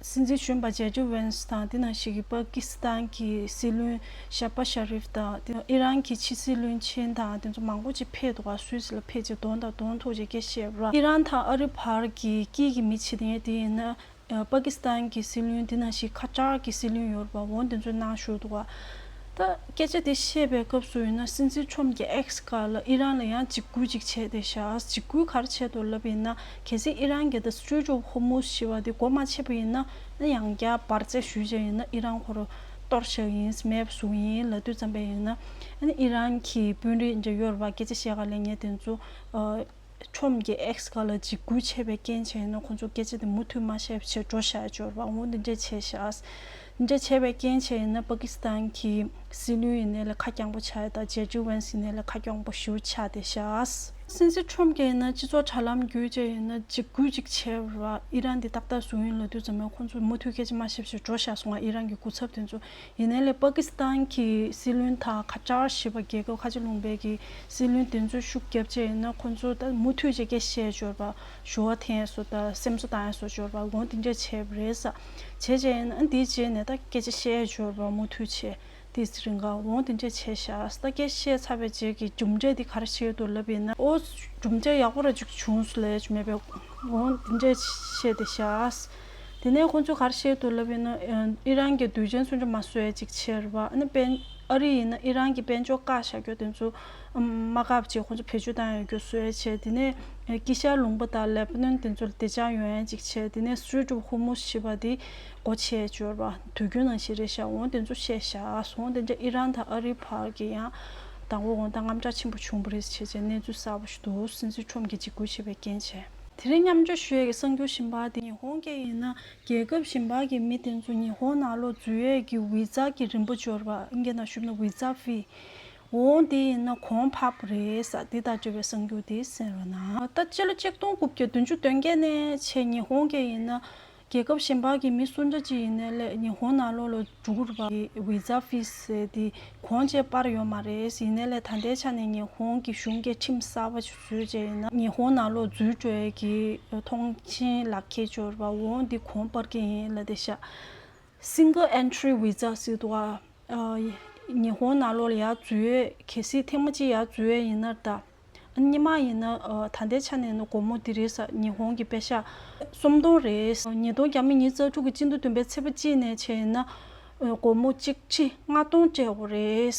སྲིད་འཛིན་གཞོན་པ་ཇེ་ཌི་ཝན་སི་དང་དེ་ནང་བཞིན་གྱི་པ་ཀི་སི་ཐན་གྱི་སྲིད་བློན་ཤ་བྷ་ཤ་རིབ་དང་དེ་ཨི་རན་གྱི་ཕྱི་སྲིད་བློན་ཆེན་དང་དེ་ཚོ་མང་པོ་ཅིག་ཕེབས་འདུག་སུད་སི་ལ་ཕེབས་ཅིག་གདོང་དང་གདོང་ཐུག་ཅིག་སྐད་ཆ་བཤད་པ་ཨི་རན་དང་ཨ་རི་བར་གྱི་དཀྱིལ་གྱི་མི་བྱེད་མཁན་དེ་ཡིན་ན། པ་ཀི་སི་ཐན་གྱི་སྲིད་བློན་དེ་ནང་བཞིན་ཁ་ཏར་གྱི་སྲིད་བློན་ཡོད་རེད་པ། འོ་དེ་ཚོས་གནང་ཞུ་འདུག་ག་ད་སྐད་ཆ་དེ་བཤད་པའི་སྐབས་སུ་ཡིན་ན་སྲིད་འཛིན་ཁྲོམ་གྱིས་ཨེག་སི་སྒང་ལ་ཨི་རན་ལ་ཡང་འཇིགས་སྐུལ་ཅིག་བྱས་བསྡད་ཤག་འཇིགས་སྐུལ་ག་རེ་བྱས་འདུག་ལབ་ཡིན་ན། གལ་སྲིད་ཨི་རན་གྱིས་ད་Strait of Hormuz ཞེས་པ་དེ་སྒོ་མ་ཕྱེ་བ་ཡིན་ན། ཨ་ནི་ཡང་བསྐྱར་འབར་རྫས་ཞུས་བྱས་ཡིན་ན་ཨི་རན་ཁོ་རང་གཏོར་བཞག་ཡིན། མེད་པ་བཟོ་གི་ཡིན་ལབ་དུས་ཙམ་པ་ཡིན་ན། ཨ་ནི་ཨི་རན་གྱི་དཔོན་རིགས་འདྲ་ཡོད་རེད་པ། སྐད་ཆ་བཤད་ག་སླེབས་མཁན་དེ་ཚོ། ཨ། ཁྲོམ་གྱིས་ཨེག་སི་སྒང་ལ་འཇིགས་སྐུལ་བྱས་པའི་རྐྱེན་བྱས་ཡིན་ན་ཁོང་ཚོ་སྐད་ཆ་དེ་མུ་མཐུད་མ་བཤད་པ་བྱས་འགྲོ་བཞག་ཡ་ཅིག་ཡོད་རེད་པ། འོ་འདི་འདྲས་བྱས་ཤག་འདི་འདྲས་བྱས་པའི་རྐྱེན་བྱས་ཡིན་ན་པ་ཀི་སི་ཐན་གྱི་སྲིད་བློན་ཡིན་ནའི་ལས་ཁ་རྐྱང་པོ་ཆགས་ཡ་དང་ཇེ་ཌི་ཝན་སི་ཡིན་ནའི་ལས་ཁ་རྐྱང་པོ་ཞེ་པོ་ཆགས་བསྡད་ཤག་སྲིད་འཛིན་ཁྲོམ་གྱིས་ཡིན་ན་སྤྱི་ཚོགས་དྲ་ལམ་བརྒྱུད་བྱས་ཡིན་ན་འཇིགས་སྐུལ་ཅིག་བྱས་པ་རེད་པ། ཨི་རན་འདི་ཏག་ཏག་བཟོ་གི་ཡིན་ལབ་དུས་ཙམ་པ་ཁོང་ཚོ་མུ་མཐུད་སྐད་ཆ་མ་བཤད་པ་བྱས་འགྲོ་བཞག་སོང་བ། ཨི་རན་གྱི་སྐུ་ཚབ་དེ་ཚོ། ཡིན་ནའི་ལས་པ་ཀི་སི་ཐན་གྱི་སྲིད་བློན་དང་ཁ་ཏར་ཞེས་པ་རྒྱལ་ཁབ་ཁ་ཆེ་ལུང་པའི་གི་སྲིད་བློན་དེ་ཚོས་ཤུགས་རྒྱབ་བྱས་ཡིན་ན་ཁོང་ཚོ་ད་མུ་མཐུད་བྱས་སྐད་བཤད་འབྱོར་བ་ཞུ་བ་འཐེན་སོ་ད་སེམས་གསོ་བཏང་ཡ་སོ་འབྱོར་བ་འོང་དེ་འདྲས་བྱས་པ་རེད་ས། བྱས་བྱས་ཡིན་ན་འདིའི་རྗེས་ནས་ད་སྐད་ཆ་བཤད་འབྱོར་བ་མུ་མཐུད་བྱས་དེ་རིང་ག་འོང་དེ་འདྲས་བྱས་ཤག་ད་སྐད་བཤད་ཚར་བའི་རྗེས་ཀྱི་གྲུབ་འབྲས་དེ་ག་རེ་བྱས་འདུག་ལབ་ཡིན་ན། ཨོ་གྲུབ་འབྲས་ཡག་པོ་ར་ཅིག་བྱུང་སོང་ལས་མེད་པའི་འོང་དེ་འདྲས་བཤད་དེ་ཤག་དེ་ནས་ཁོང་ཚོས་ག་རེ་བཤད་འདུག་ལབ་ཡིན་ན། ཨི་རན་གྱི་དུས་ཆེན་སྲུང་བརྩི་མ་བཟོ་ཡ་ཅིག་བྱས་རེད་པ། ཨ་ནི་དཔལ་ཨ་རི་ཡིན་ན་ཨི་རན་གྱི་དཔལ་འབྱོར་བཀག་བཞག་རྒྱུ་དེ་ཚོ་མ་བཀག་བྱས་ཁོང་ཚོ་བེད་སྤྱོད་བཏང་ཡ་རྒྱུ་བཟོ་ཡ་བྱས། དེ་ནས་དཀྱིལ་ཤར་ལུང་པ་དང་ལེ་པ་ནོན་དེ་ཚོ་ལ་བདེ་འཇགས་ཡོང་ཡ་ཅིག་བྱས། དེ་ནས་Strait of Hormuz ཞེས་པ་དེ་སྒོ་ཕྱེ་ཡ་ཅིག་ཡོད་རེད་པ། དུས་རྒྱུན་ནང་བཞིན་རེད་ཤག་འོང་དེ་ཚོ་བཤད་ཤག་སོང་དེ་འདྲ་ཨི་རན་དང་ཨ་རི་བར་གྱི་ཡང་དང་པོ་འོང་ད་དངངས་སྐྲག་ཆེན་པོ་བྱུང་བ་རེད་བྱས་བྱས་གནས་ཚུལ་གསར་པ་ཞིག་འདུག་སྲིད་འཛིན་ཁྲོམ་གྱིས་འཇིགས་སྐུལ་བྱས་པའི་རྐྱེན་བྱས། དེ་རིང་མཉམ་སྤྱོད་ཞུ་ཡས་ཀྱི་གསར་འགྱུར་གཞན་པ་དེ། ཉི་ཧོང་གི་ཡིན་ན་རྒྱལ་ཁབ་གཞན་པ་གི་མི་དེ་ཚོ་ཉི་ཧོང་ནང་ལོགས་འཛུལ་ཡས་ཀྱི་ཝི་ཛ་གི་རིན་པ་འབྱོར་བ། ཨིན་སྐད་ནང་ཞུས་ན་ཝི་ཛ་ཧྥི། འོ་དེ་ཡིན་ན་གོང་འཕར་བ་རེད་ཟེར། དེ་དང་འབྲེལ་བའི་གསར་འགྱུར་དེ་གསན་རོགས་གནང་། ད་སྤྱི་ལོ་ཆིག་སྟོང་དགུ་བརྒྱ་བདུན་ཅུ་དོན་བརྒྱད་ནས་བྱས་ཉི་ཧོང་གི་ཡིན་ན་རྒྱལ་ཁབ་གཞན་པ་གི་མི་སུ་འདྲ་ཅིག་ཡིན་ནའི་ལས་ཉི་ཧོང་ནང་ལོགས་ལ་འགྲོ་དགོས་པ་གི་ཝི་ཛ་ཧྥི་ཟེར་དེ་གོང་ཆེ་སྤར་ཡོད་མ་རེད། ཡིན་ནའི་ལས་ད་ལྟའི་ཆ་ནས་ཉི་ཧོང་གི་གཞུང་གིས་ཁྲིམས་གསར་པ་ཞིག་བཟོས་བྱས་ཡིན་ན་ཉི་ཧོང་ནང་ལོགས་འཛུལ་འགྲོ་ཡས་ཀྱི་མཐོང་མཆན་ལག་ཁྱེར་འབྱོར་བ་འོ་དེ་གོང་སྤར་གྱི་ཡིན་ལབ་བསྡད་ཤག Single entry visa ཟེར་འདུག་ག་ཨ། ཉི་ཧོང་ནང་ལོགས་ལ་ཡར་འཛུལ་ཡས། གལ་སྲིད་ཐེངས་མ་གཅིག་ཡར་འཛུལ་ཡས་ཡིན་ན་ད། ཨ། སྔོན་མ་ཡིན་ན་ཨ། ད་ལྟའི་ཆ་ནས་ཡིན་ན་སྒོར་མོ་འདི་རེད་ཟེར། ཉི་ཧོང་གི་པེ་ཤ་སུམ་སྟོང་རེད། ཉིས་སྟོང་བརྒྱ་མེད་ཉི་ཤུ་རྩ་དྲུག་གི་སྤྱི་ཟླ་བདུན་པའི་ཚེས་པ་གཅིག་ནས་བྱས་ཡིན་ན་ཨ། སྒོར་མོ་གཅིག་ཁྲི་ལྔ་སྟོང་སྤྲད་དགོས་རེད།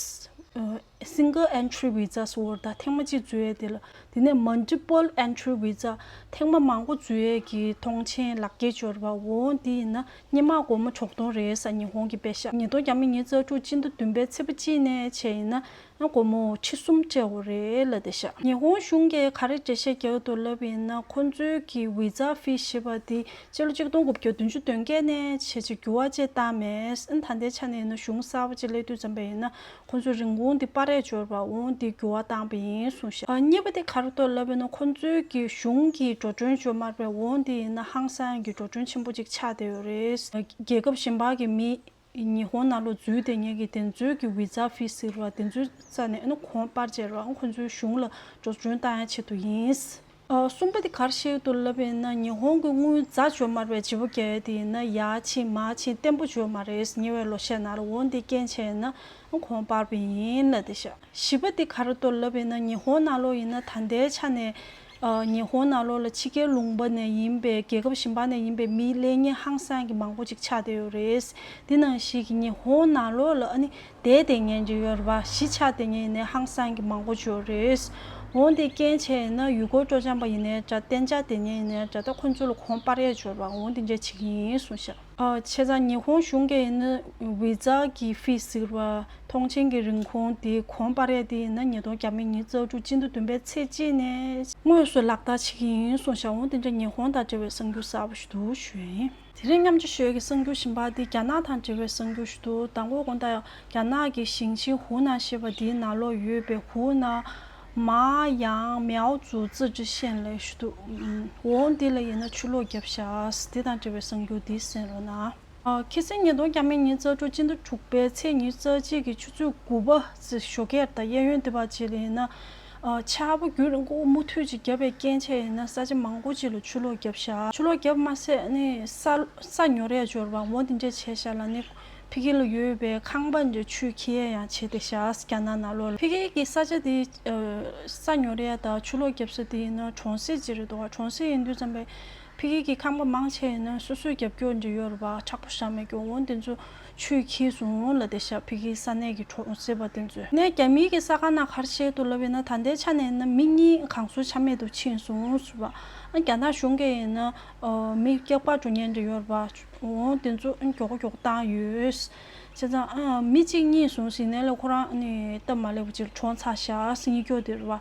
ཨ། Single entry visa ཟེར་བ་ད་ཐེངས་མ་གཅིག་འཛུལ་ཡས་དེ་ལ། དེ་ནས་multiple entry visa ཐེངས་མ་མང་པོ་འཛུལ་ཡས་ཀྱི་མཐོང་མཆན་ལག་ཁྱེར་འབྱོར་བ་འོ་འདི་ཡིན་ན་སྔོན་མ་སྒོར་མོ་དྲུག་སྟོང་རེད་ཟེར། ཉི་ཧོང་གི་པེ་ཤ། ཉིས་སྟོང་བརྒྱ་མེད་ཉི་ཤུ་རྩ་དྲུག་སྤྱི་ཟླ་བདུན་པའི་ཚེས་པ་གཅིག་ནས་བྱས་ཡིན་ན་སྒོར་མོ་ཁྲི་གསུམ་སྤྲད་དགོས་རེད་ལབ་བསྡད་ཤག་ཉི་ཧོང་གཞུང་གིས་ག་རེ་འགྲེལ་བཤད་རྒྱག་འདུག་ལབ་ཡིན་ན་ཁོང་ཚོའི་གི་ཝི་ཛ་ཧྥི་ཞེས་པ་དེ་སྤྱི་ལོ་ཆིག་སྟོང་དགུ་བརྒྱ་བདུན་ཅུ་དོན་བརྒྱད་ནས་བྱས་བྱས་འགྱུར་བ་བཅས་བཏང་མེད། ཨ། ད་ལྟའི་ཆ་ནས་ཡིན་ན་གཞུང་གསར་པ་ཅིག་སླེབས་དུས་ཙམ་པ་ཡིན་ན། ཁོང་ཚོས་རིན་གོང་འདི་སྤར་ཡས་འབྱོར་བ་འོ་འདི་འགྱུར་བ་བཏང་པ་ཡིན་གསུངས་ཤག་ཨ། གཉིས་པ་དེ་ག་རེ་འདུག་ལབ་ཡིན་ན་ཁོང་ཚོའི་གི་གཞུང་གི་འགྲོ་གྲོན་འབྱོར་མ་རེད་པས། འོ་འདི་ཡིན་ན་ཧང་སང་གི་འགྲོ་གྲོན་ཆེན་པོ་ཅིག་ཆགས་བསྡད་ཡོད་རེད། རྒྱལ་ཁབ་གཞན་པ་གི་མི་ཉི་ཧོང་ནང་ལོགས་འཛུལ་བསྡད་མཁན་གི་དེ་ཚོའི་གི་ཝི་ཛ་ཧྥི་ཟེར་བ་དེ་ཚོའི་རྩ་ནས་ཨ་ནི་གོང་སྤར་བྱས་ར་ཁོང་ཚོའི་གཞུང་ལ་འགྲོ་གྲོན་བཏང་ཡ་ཆེད་དུ་ཡིན། ཨ། གསུམ་པ་དེ་ག་རེ་བཤད་འདུག་ལབ་ཡིན་ན་ཉི་ཧོང་གི་དངུལ་རྫ་འབྱོར་མ་རེད་པས། བརྗེ་པོ་རྒྱག་ཡ་དེ་ཡིན་ན་ཡར་ཕྱིན་མར་ཕྱིན་བརྟན་པོ་འབྱོར་མ་རེད། ཉེ་བའི་ལོ་ཤས་ནང་ལ་འོ་འདི་རྐྱེན་བྱས་ན་གོང་སྤར་བ་ཡིན་ལབ་བསྡད་ཤག་བཞི་པ་དེ་ག་རེ་འདུག་ལབ་ཡིན་ན་ཉི་ཧོང་ནང་ལོགས་ཡིན་ན་ད་ལྟའི་ཆ་ནས་ཨ། ཉི་ཧོང་ནང་ལོགས་ལ་ཕྱི་རྒྱལ་ལུང་པ་ནས་ཡིན་པའི་རྒྱལ་ཁབ་གཞན་པ་ནས་ཡིན་པའི་མི་སླེབས་མཁན་ཧང་སང་གི་མང་པོ་ཅིག་ཆགས་བསྡད་ཡོད་རེད། དེ་ནང་བཞིན་གྱི་ཉི་ཧོང་ནང་ལོགས་ལ་ཨ་ནི་བསྡད་བསྡད་མཁན་ཅིག་ཡོད་རེད་པ། གཞིས་ཆགས་བསྡད་མཁན་ཡིན་ནའི་ཧང་སང་གི་མང་པོ་ཅིག་ཡོད་རེད། འོ་འདི་རྐྱེན་བྱས་ན་ཡུལ་སྐོར་སྤྲོ་འཆམ་པ་ཡིན་ནའི་འདྲ་གཏན་འཇགས་བསྡད་མཁན་ཡིན་ནའི་འདྲ་ད་ཁོང་ཚོ་ལ་གོང་སྤར་ཡས་འབྱོར་བ་འོ་འདི་འདྲ་བྱེད་ཀྱི་ཡིན་གསུངས་ཤག་ཨ། བྱས་ཙང་ཉི་ཧོང་གཞུང་གིས་ཡིན་ན་ཝི་ཛ་གི་ཧྥི་ཟེར་བ་མཐོང་མཆན་གྱི་རིན་གོང་དེ་གོང་སྤར་ཡས་དེ་ཡིན་ན་ཉིས་སྟོང་བརྒྱ་མེད་ཉི་ཤུ་རྩ་དྲུག་སྤྱི་ཟླ་བདུན་པའི་ཚེས་གཅིག་ནས་དངོས་སུ་ལག་བསྟར་བྱེད་ཀྱི་ཡིན་གསུངས་ཤག་འོ་དེ་འདྲ་ཉི་ཧོང་དང་འབྲེལ་བའི་གསར་འགྱུར་གསར་པ་ཞིག་འདུག་ཞུ་ཡིན། དེ་རིང་མཉམ་སྤྱོད་ཞུ་ཡས་ཀྱི་གསར་འགྱུར་གཞན་པ་དེ་རྒྱ་ནག་དང་འབྲེལ་བའི་གསར་འགྱུར་ཞིག་འདུག་མདང་དགོང་དགོང་དག་རྒྱ་ནག་གི་ཞིང་ཆེན་ཧུའུ་ནན་ཞེས་པ་དེའི་ནང་ལོགས་ཡོད་པའི་ཧུའུ་ནན་མ་ཡང་མའོ་ཙུ་ཙི་ཅི་ཤན་ལས་ཞུ་འདུག་འོང་འདི་ལ་ཡིན་ན་ཆུ་ལོག་བརྒྱབ་ཤག་དེ་དང་འབྲེལ་བའི་གསར་འགྱུར་འདི་གསན་རོགས་གནང་། ཨ། ཁ་སང་ཉིས་སྟོང་བརྒྱ་མེད་ཉི་ཤུ་རྩ་དྲུག་སྤྱི་ཟླ་དྲུག་པའི་ཚེས་ཉི་ཤུ་རྩ་གཅིག་གི་ཆུ་ཚོད་དགུ་པ་ཙམ་ཞོགས་ཀས་དང་གཡས་གཡོན་དེ་བར་ཅིག་ལ་ཡིན་ན། ཨ། ཆར་པ་རྒྱུན་རིང་པོ་མུ་མཐུད་ཅིག་བརྒྱབ་པའི་རྐྱེན་བྱས་ཡིན་ན་ས་ཆ་མང་པོ་ཅིག་ལ་ཆུ་ལོག་བརྒྱབ་ཤག་ཆུ་ལོག་བརྒྱབ་མ་ཟད་ནི་ས་ས་ཉོ་རེས་འབྱོར་བ་འོ་དེ་འདྲ་བྱས་ཤག་ལ་ནི་ཕ་གི་ལ་ཡོད་པའི་ཁང་པ་འདི་ཆུས་འཁྱེར་ཡ་ཡང་བྱས་བསྡད་ཤག་རྒྱ་ནག་ནང་ལོགས་ལ་ཕ་གི་གི་ས་ཆ་དེ་ཨ། ས་ཉོ་རེས་དང་ཆུ་ལོག་བརྒྱབ་ས་དེ་ཡིན་ན་གྲོང་གསེབ་ཅིག་རེད་འདུག་གྲོང་གསེབ་ཡིན་དུས་ཙམ་པའི་ཕ་གི་གི་ཁང་པ་མང་ཆེ་ཡིན་ན་སོ་སོས་རྒྱབ་སྐྱོར་འདྲ་ཡོད་རེད་པ། མཁྲེགས་པོ་བཞག་མེད་རྒྱུ་འོ་དེ་ཚོ་ཆུས་འཁྱེར་སོང་ལབ་བསྡད་ཤག་ཕ་གིའི་ས་གནས་ཀྱི་གྲོང་གསེབ་པ་དེ་ཚོས། ནས་རྒྱ་མིའི་གི་གསར་ཁང་ནང་ག་རེ་བཤད་འདུག་ལབ་ཡིན་ན་ད་ལྟའི་ཆ་ནས་ཡིན་ན་མི་གཉིས་གང་སར་ཆ་མེད་དུ་ཕྱིན་སོང་ཟེར་བ། ཨ། རྒྱ་ནག་གཞུང་གིས་ཡིན་ན་ཨ། མི་སྐྱབས་པ་འགྲོ་མཁན་འདྲ་ཡོད་རེད་པ། འོ་དེ་ཚོ་མགྱོགས་པོ་མགྱོགས་པོ་བཏང་ཡོད། བྱས་ཙང་ཨ། མི་གཅིག་གཉིས་སོང་ཟིན་ནས་ལ་ཁོ་རང་ནི་སྟབས་མ་ལེགས་པ་ཅིག་ལ་གྲོངས་ཚར་ཤག་གཉིས་སྐྱོ་དེ་རེད་པ།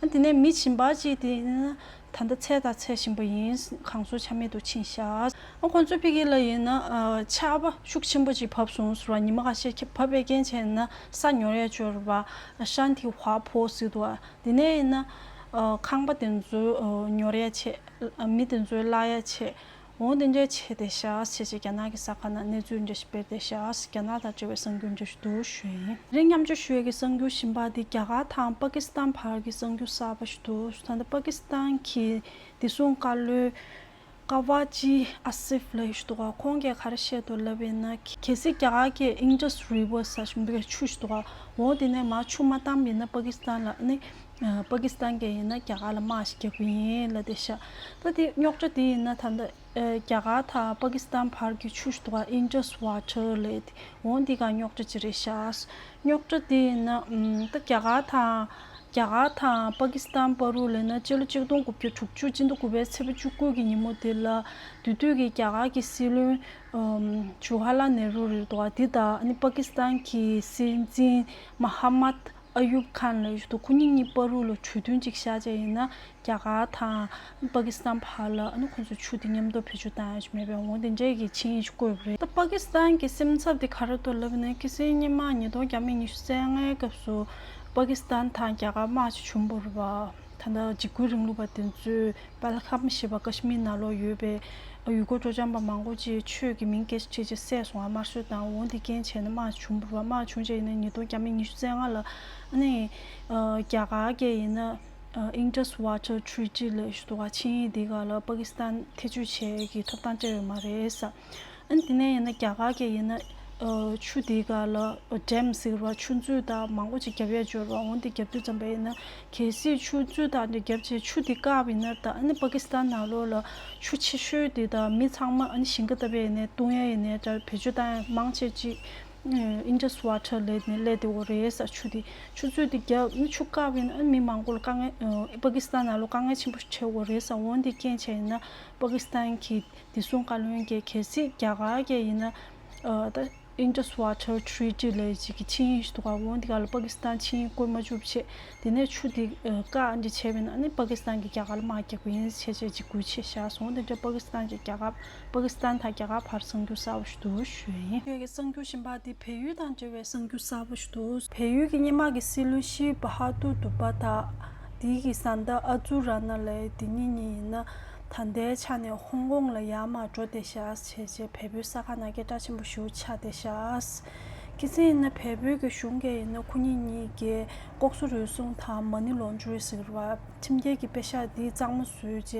ཨ། དེ་ནས་མི་གཞན་པ་གཅིག་དེ་ཡིན་ན་ད་ལྟ་འཚོ་བཞིན་པ་ཡིན། གང་སར་ཆ་མེད་དུ་ཕྱིན་ཤག་ཨ། ཁོང་ཚོ་ཕ་གི་ལ་ཡིན་ན་ཨ། ཆར་པ་ཤུགས་ཆེན་པོ་ཅིག་བབས་སོང་ཟེར་བ། ཉི་མ་ཁ་ཤས་ཁྱབ་བབས་པའི་རྐྱེན་བྱས་ན་ས་ཉོ་རེས་འབྱོར་བ་ཤན་ཐི་ཧྭ་ཕོ་ཟེར་འདུག་དེ་ནས་ཡིན་ན་ཨ། ཁང་པ་དེ་ཚོ་ཨ། ཉོ་རེས་བྱས། ཨ། མི་དེ་ཚོ་གླ་ཡ་བྱས། འོ་དེ་འདྲ་བྱས་བསྡད་ཤག་ཟེར་བྱས་རྒྱ་ནག་གི་གསར་ཁང་ནང་གནས་ཚུལ་འདྲ་ཞིག་སྤེལ་བསྡད་ཤག་རྒྱ་ནག་དང་འབྲེལ་བའི་གསར་འགྱུར་འདྲ་ཞིག་འདུག་ཞུ་ཡིན། དེ་རིང་མཉམ་སྤྱོད་ཞུ་ཡས་ཀྱི་གསར་འགྱུར་གཞན་པ་དེ་རྒྱ་གར་དང་པ་ཀི་སི་ཐན་བར་གྱི་གསར་འགྱུར་གསར་པ་ཞིག་འདུག་ད་ལྟ་པ་ཀི་སི་ཐན་གྱི་བདེ་སྲུང་བཀའ་བློན་ཀ་ཝ་ཇི་ཨ་སིབ་ལབ་ཡས་ཞིག་འདུག་ག་ཁོང་གིས་ག་རེ་བཤད་འདུག་ལབ་ཡིན་ན། གལ་སྲིད་རྒྱ་གར་གྱིས་ཨིན་ཌས་རི་ཝར་ཟེར་བཞིན་པའི་ཆུ་ཞིག་འདུག་ག་འོ་དེ་ནས་མར་ཆུ་མ་བཏང་བ་ཡིན་ན་པ་ཀི་སི་ཐན་ལ་ནི། ཨ། པ་ཀི་སི་ཐན་གྱིས་ཡིན་ན་རྒྱ་གར་ལ་དམག་ཞིག་རྒྱག་གི་ཡིན་ལབ་བསྡད་ཤག་ད་དེ་རྙོག་དྲ་དེ་ཡིན་ན་ད་ལྟ་ཨ། རྒྱ་གར་དང་པ་ཀི་སི་ཐན་བར་གྱི་ཆུ་ཞིག་འདུག་ག་ཨིན་ཌས་ཝ་ཊར་ལབ་དེ་འོ་འདི་ག་རྙོག་དྲ་ཅིག་རེད་ཤག་རྙོག་དྲ་དེ་ཡིན་ན་ཨམ། ད་རྒྱ་གར་དང་རྒྱ་གར་དང་པ་ཀི་སི་ཐན་བར་དུ་ལབ་ན་སྤྱི་ལོ་ཆིག་སྟོང་དགུ་བརྒྱ་དྲུག་ཅུ་སྤྱི་ཟླ་དགུ་པའི་ཚེས་པ་བཅུ་དགུ་གི་ཉིན་མོ་དེ་ལ་དེ་དུས་ཀྱི་རྒྱ་གར་གྱི་སྲིད་བློན་ཨམ། ཇུ་ཧ་ལ་ནེ་རུ་རེད་འདུག་ག་དེ་དང་ཨ་ནི་པ་ཀི་སི་ཐན་གྱི་སྲིད་འཛིན་མ་ཧ་མད་ ཨ་ཡུབ་ཁཱན་ལབ་ཡག་འདུག་ཁོ་གཉིས་གཉིས་བར་དུ་ལ་གྲོས་མཐུན་ཅིག་བཞག་བྱས་ཡིན་ན། རྒྱ་གར་དང་པ་ཀི་སི་ཐན་བར་ལ་ཨ་ནི་ཁོང་ཚོ་ཆུ་དེ་མཉམ་དུ་བེད་སྤྱོད་བཏང་ཡག་ཅིག་མེད་པའི་འོ་དེ་འདྲའི་གི་ཆིངས་ཡིག་ཅིག་བཀོད་པ་རེད། ད་པ་ཀི་སི་ཐན་གྱི་སེམས་འཚབ་དེ་ག་རེ་འདུག་ལབ་ན། ཁ་སང་སྔོན་མ་ཉིས་སྟོང་བརྒྱ་མེད་ཉི་ཤུ་རྩ་ལྔའི་སྐབས་སུ་པ་ཀི་སི་ཐན་དང་རྒྱ་གར་དམག་ཅིག་བྱུང་བ་རེད་པ། ད་ལྟ་འཇིགས་སྐུལ་རིང་ལུགས་པ་དེ་ཚོས་པལ་ཁམ་ཞེས་པ་ཀ་ཤི་མིར་ནང་ལོགས་ཡོད་པའི་ཡུལ་སྐོར་སྤྲོ་འཆམ་པ་མང་པོ་ཅིག་ཆོས་ཀྱི་མིང་སྐད་ཆ་བྲིས་བྱས་བསད་སོང་ང་། དམར་གསོད་དང་འོ་དེ་རྐྱེན་བྱས་ནས་དམག་བྱུང་བ་རེད་པ། དམག་བྱུང་བྱས་ཡིན་ན་ཉིས་སྟོང་བརྒྱ་མེད་ཉི་ཤུ་རྩ་ལྔ་ལ་ཨ་ནི་རྒྱ་གར་གྱིས་ཡིན་ན་Indus Water Treaty ལབ་ཡག་འདུག་ག་ཆིངས་ཡིག་དེ་ག་ལ་པ་ཀི་སི་ཐན་ཐེ་བྱུས་བྱེད་ཀྱི་ཐོབ་ཐང་སྤྲད་ཡོད་མ་རེད་ཟེར། ཨ་ནི་དེ་ནས་ཡིན་ན་རྒྱ་གར་གྱིས་ཡིན་ན་ཆུ་དེ་ག་ལ་ཌེམ་ཟེར་བ་ཆུ་མཛོད་དང་མང་པོ་ཅིག་རྒྱབ་ཡག་འབྱོར་བ་འོ་དེ་རྒྱབ་དུས་ཙམ་པ་ཡིན་ན། གལ་སྲིད་ཆུ་མཛོད་དང་འདྲ་རྒྱབ་བྱས་ཆུ་དེ་བཀག་པ་ཡིན་ན། ད་ཨ་ནི་པ་ཀི་སི་ཐན་ནང་ལོགས་ལ་ཆུ་ཆེ་ཤོས་དེ་དང་མི་ཚང་མ་ཨ་ནི་ཞིང་ཁ་བཏབ་ཡག་ཡིན་ནའི་བཏུང་ཡག་ཡིན་ནའི་འདྲ་བེད་སྤྱོད་བཏང་ཡག་མང་ཆེ་ཅིག Indus Water ལབ་ནས་སླེབས་བསྡད་ཡོད་རེད་ཟེར། ཆུ་དེ་ཆུ་མཛོད་དེ་རྒྱབ་ནས་ཆུ་བཀག་པ་ཡིན་ན་ཨ་ནི་མི་མང་པོ་ལ་དཀའ་ངལ་པ་ཀི་སི་ཐན་ནང་ལོགས་དཀའ་ངལ་ཆེན་པོ་ཞིག་འཕྲད་ཡོད་རེད་ཟེར། འོ་དེ་རྐྱེན་བྱས་ཡིན་ན་པ་ཀི་སི་ཐན་གྱི་བདེ་སྲུང་བཀའ་བློན་གྱིས་གལ་སྲིད་རྒྱ་གར་གྱིས་ཡིན་ན་ད་Indus Water Treaty ལབ་ཡག་ཅིག་གི་ཆིངས་ཡིག་ཞིག་འདུག་ག་འོ་དེ་ག་ལ་པ་ཀི་སི་ཐན་ཆིངས་ཡིག་བཀོད་མ་བཅུག་བྱས། དེ་ནས་ཆུ་དེ་བཀག་འདི་བྱས་པ་ཡིན་ན་ཨ་ནི་པ་ཀི་སི་ཐན་གྱིས་རྒྱ་གར་ལ་དམག་རྒྱག་གི་ཡིན་ཟེར་བྱས་འཇིགས་སྐུལ་བྱས་བཞག་སོང་། དེ་འདྲ་པ་ཀི་སི་ཐན་གྱིས་རྒྱ་གར་པ་ཀི་སི་ཐན་དང་རྒྱ་གར་བར་གསར་འགྱུར་གསར་པ་ཞིག་འདུག་ཞུ་ཡག་ཡིན། ཁྱོད་ཀྱི་གསར་འགྱུར་གཞན་པ་དེ་བལ་ཡུལ་དང་འབྲེལ་བའི་གསར་འགྱུར་གསར་པ་ཞིག་འདུག་བལ་ཡུལ་གྱི་སྔོན་མ་གྱི་སྲིད་བློན་ཤིབ་བྷ་ཧ་དུར་དུ་པ་དང་དེའི་གི་བཟའ་ཟླ་ཨ་ཛུ་ར་ན་ལབ་ཡག་དེ་གཉིས་གཉིས་ཡིན་ན་ད་ལྟའི་ཆ་ནས་ཧོང་ཀོང་ལ་ཡར་མར་འགྲོ་བསྡད་བཞག་བྱས་བྱས་བལ་པོའི་གསར་ཁང་ནང་སྐད་གྲགས་ཆེན་པོ་ཞེ་པོ་ཆགས་བསྡད་བཞག་ཁ་སང་ཡིན་ན་བལ་པོའི་གི་གཞུང་གིས་ཡིན་ན་ཁོ་གཉིས་གཉིས་ཀྱིས་ལྐོག་ཟ་རུལ་སུངས་དང་མ་ནི་ལོན་ཌ་རིང་ཟེར་བ་ཁྲིམས་འགལ་གྱི་པེ་ཤག་འདི་གཙང་མ་བཟོས་བྱས་